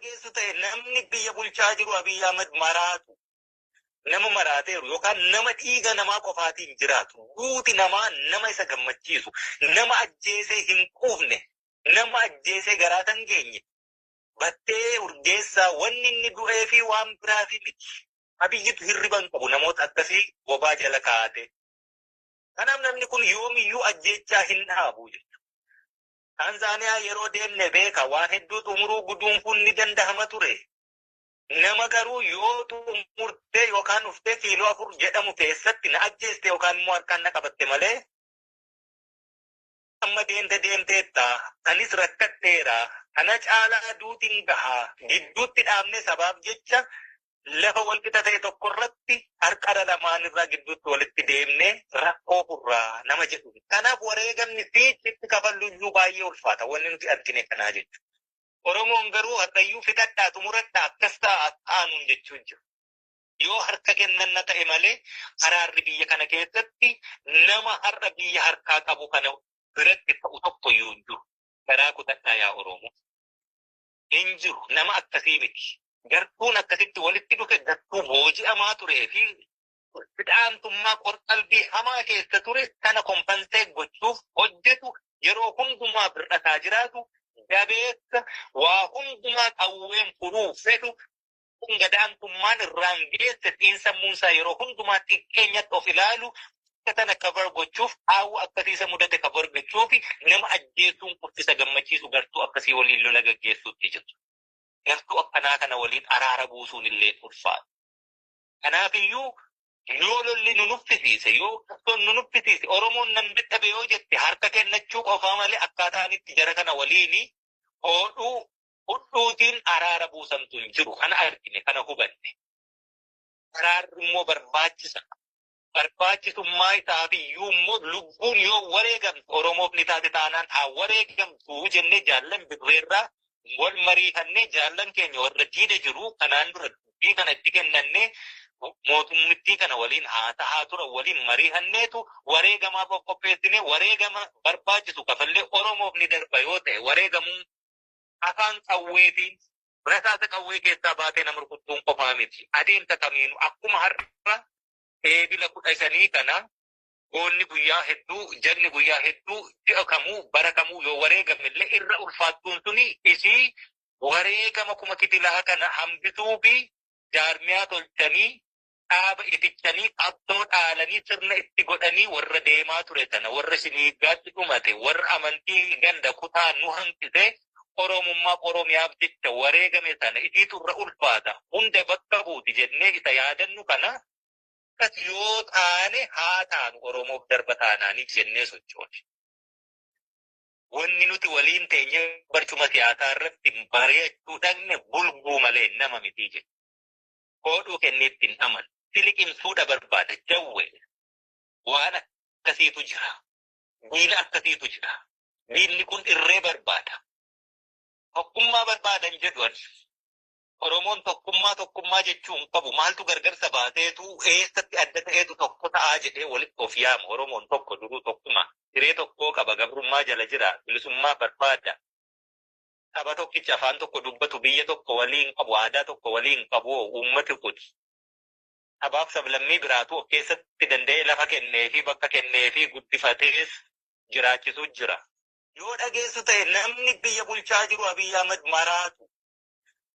Dhageessu ta'e, namni biyya bulchaa jiru Abiy Ahmed maraatu. Nama maraateeru yookaan nama dhiiga namaa qofaatiin jiraatu. Duuti namaa nama isa gammachiisu. Nama ajjeesee hin quufne. Nama ajjeesee garaa kan geenye. Battee Urgeessaa wanni inni du'ee fi waan biraa fi miti. Abiyyitu hirriba hin qabu namoota akkasii bobaa jala kaa'ate. Kanaaf namni kun yoomiyyuu ajjeechaa hin dhaabu jechuudha. Taanzaaniyaa yeroo deemne beeka, waan hedduu xumuruu, guduunfuun ni dandahama ture. Nama garuu yoo xumurtee yookaan dhuftee kiiloo 4 jedhamu keessatti na ajjeeste yookaan immoo harkaan na qabatte malee, amma deemte deemteetta, anis rakkadheera, kana caalaa duutiin gahaa, gidduutti dhaabne sabaaf jecha lafa walqixa ta'e tokko irratti harqara lamaan irraa gidduutti walitti deemne rakkoo furraa nama jedhu. Kanaaf wareegamni siichitti kafallu iyyuu baay'ee ulfaata wanni nuti argine kanaa jechuudha. Oromoon garuu har'ayyuu fixadhaa, xumuradhaa, akkas ta'a aanuun jechuun jiru. Yoo harka kennanna ta'e malee araarri biyya kana keessatti nama har'a biyya harkaa qabu kana biratti ta'u tokko iyyuu hin jiru. Garaa kutadhaa yaa Oromoo. Hin jiru, nama akkasii miti. Gartuun akkasitti walitti dhufe gartuu booji'amaa turee fi fidhaantummaa qorqalbii hamaa keessa ture sana compensate gochuuf hojjetu, yeroo hundumaa bir'ataa jiraatu, jabeessa waa hundumaa qawween furuu fedhu, gadaantummaan irraan geesse, xiinsammuunsaa yeroo hundumaa xiqqeenyatti of ilaalu sana cover gochuuf, haawwa akkasiisa mudate cover gochuuf, nama ajjeesuun qofti gammachiisu, gartuu akkasii waliin lola gaggeessuutti jiru. Gartuu akkanaa kana waliin araara buusuun illee ulfaata. Kanaafiyyuu yoo lolli nu nuffisiise, yoo qabsoon nu nuffisiise, Oromoon nan dadhabe yoo jette, harka kennachuu qofaa malee akkaataan itti jara kana waliin hodhuu hudhuutiin araara buusantu hin jiru. Kana argine, kana hubanne. Araarri immoo barbaachisa. Barbaachisummaa isaaf iyyuu immoo lubbuun yoo wareegamtu Oromoof ni taate taanaan haa wareegamtu jennee jaallan birreerraa wal mariifannee, jaallan keenya warra diida jiru kanaan dura dubbii kana itti kennannee, mootummittii kana waliin haa ta'aa tura waliin mariifanneetu wareegamaaf of qopheessine. Wareegama barbaachisu kafallee Oromoof ni darba yoo ta'e, wareegamuu afaan qawweetiin rasaasa qawwee keessaa baatee nama rukuttuun qofaa miti. Adeemsa kamiinuu akkuma har'a Eebila 15 kana goonni guyyaa hedduu, jagni guyyaa hedduu, ji'a kamuu, bara kamuu yoo wareegamillee irra ulfaattuun suni isii wareegama kuma kitilaa kana hambisuu fi jaarmiyaa tolchanii, dhaaba itichanii, qabsoo dhaalanii, sirna itti godhanii warra deemaa ture sana, warra shiniiggaatti dhumate, warra amantii ganda kutaa nu hanqise, Oromummaa Oromiyaaf jecha wareegame sana isiitu irra ulfaata, hunda bakka buuti jennee isa yaadannu kana akkas yoo taane haa taanu, Oromoof darba taanaanii jennee sochoone. Wanni nuti waliin teenyee barcuma siyaasaa irratti mari'achuu dhaqne bulguu malee nama miti jechuudha. Hodhuu kenneetti hin amanu. Siliqimsuudha barbaada jawwee. Waan akkasiitu jira. Diina akkasiitu jira. Diinni kun irree barbaada. Tokkummaa barbaadan jedhu ani. Oromoon tokkummaa tokkummaa jechuu hin qabu. Maaltu gargarsa baaseetu, eessatti adda ta'eetu tokko ta'aa jedhee walitti of yaama? Oromoon tokko, duruu tokkuma. Hiree tokkoo qaba. Gabrummaa jala jira. Bilisummaa barbaada. Saba tokkicha afaan tokko dubbatu, biyya tokko waliin qabu, aadaa tokko waliin qabu uummati kun. Sabaaf sablammii biraatu of keessatti danda'ee lafa kennee fi bakka kennee fi guddifatees jiraachisuu jira. Yoo dhageessu ta'e, namni biyya bulchaa jiru Abiy Ahmed maraatu.